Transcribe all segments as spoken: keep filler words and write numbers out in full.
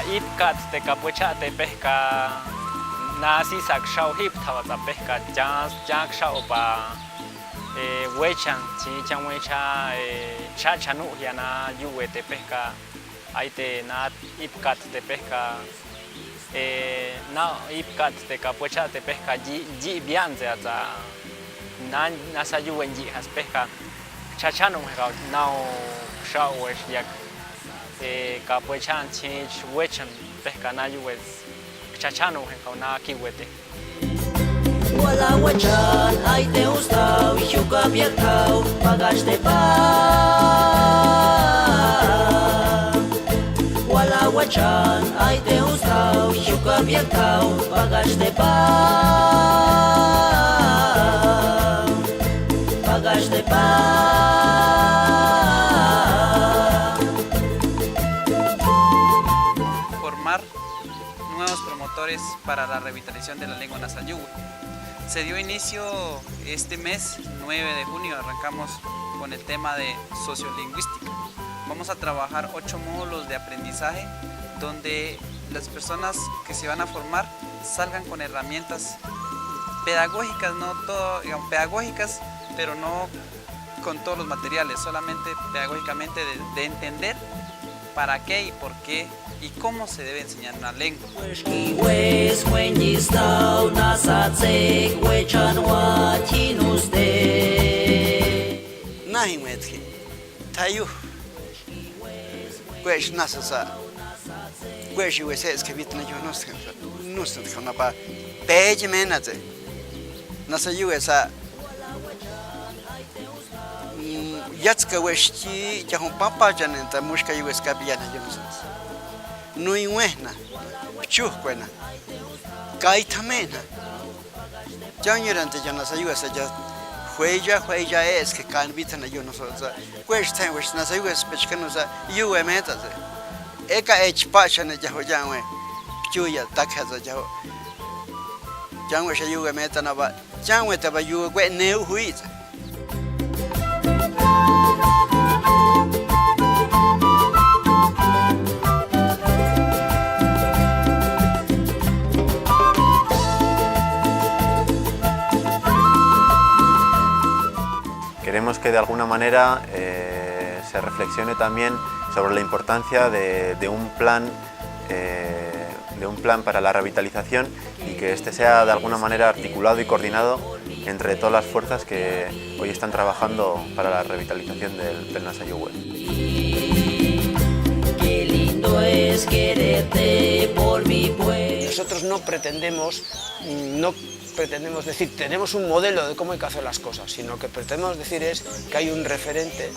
Ipkat te kapwecha'te pehka, na si sa' ksha'o hipthawa sa' pehka, chans, chans ksha'opa, e, wechan, chi, chan wecha, e, cha, chanu hiana yuwe te pehka, ai te na ipkat te pehka, e, na ipkat te kapwecha'te pehka, ji, ji bian ze ata, na, na sa' yuwe ji has pehka, cha, chanu heka, nao, ksha'o wesh yak, e, kapwechan, chi, wechan, pehka na yuwe, cha, chanu heka, na kiwete. Wala wechan, ai te ustaw, hiuka biakthaw, pagash te pa. Wala wechan, ai te ustaw, hiuka biakthaw, pagash te pa. Pagash te pa. Formar nuevos promotores para la revitalización de la lengua nasa yuwe. Se dio inicio este mes, nueve de junio, arrancamos con el tema de sociolingüística. Vamos a trabajar ocho módulos de aprendizaje donde las personas que se van a formar salgan con herramientas pedagógicas, no todo, digamos, pedagógicas, pero no con todos los materiales, solamente pedagógicamente de, de entender para qué y por qué y cómo se debe enseñar una lengua. Nahi metki. Tayu. Kwesh nasa sa'. Kwesh yuwe se' es ke bitna yuwe nuskan. Nuskan na pa. Peji mena ze. Nasa yuwe sa'. Mm, yatska wesh chi, cha hon papa chanen ta mushka yuwe ska biyana yuwe nuskan. Nui wehna. Chuh kwena. Kai tamena. Chan yurante cha nasa yuwe sa' cha. Hueya, hueya es ke kan bitna yuwe nuskan sa'. Kwesh ten wesh nasa yuwe sa' pechkanu sa' yuwe meta ze. Eka ech pa chane cha ho chan we. Chuya takha sa' cha ho. Chan wesh yuwe meta na ba. Chan we ta ba yuwe kwe neu hui sa'. Queremos que de alguna manera, eh, se reflexione también sobre la importancia de, de un plan, eh, de un plan para la revitalización y que este sea de alguna manera articulado y coordinado entre todas las fuerzas que hoy están trabajando para la revitalización del, del Nasa Yuwe. Qué lindo es quererte por mi pueblo. Nosotros no pretendemos, no pretendemos decir, tenemos un modelo de cómo hay que hacer las cosas, sino que pretendemos decir es que hay un referente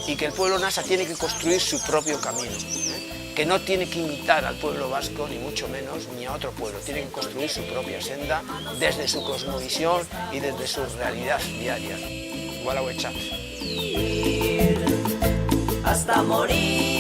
y que el pueblo nasa tiene que construir su propio camino, ¿eh? Que no tiene que imitar al pueblo vasco, ni mucho menos, ni a otro pueblo. Tiene que construir su propia senda desde su cosmovisión y desde su realidad diaria. Wala wechat. Hasta morir.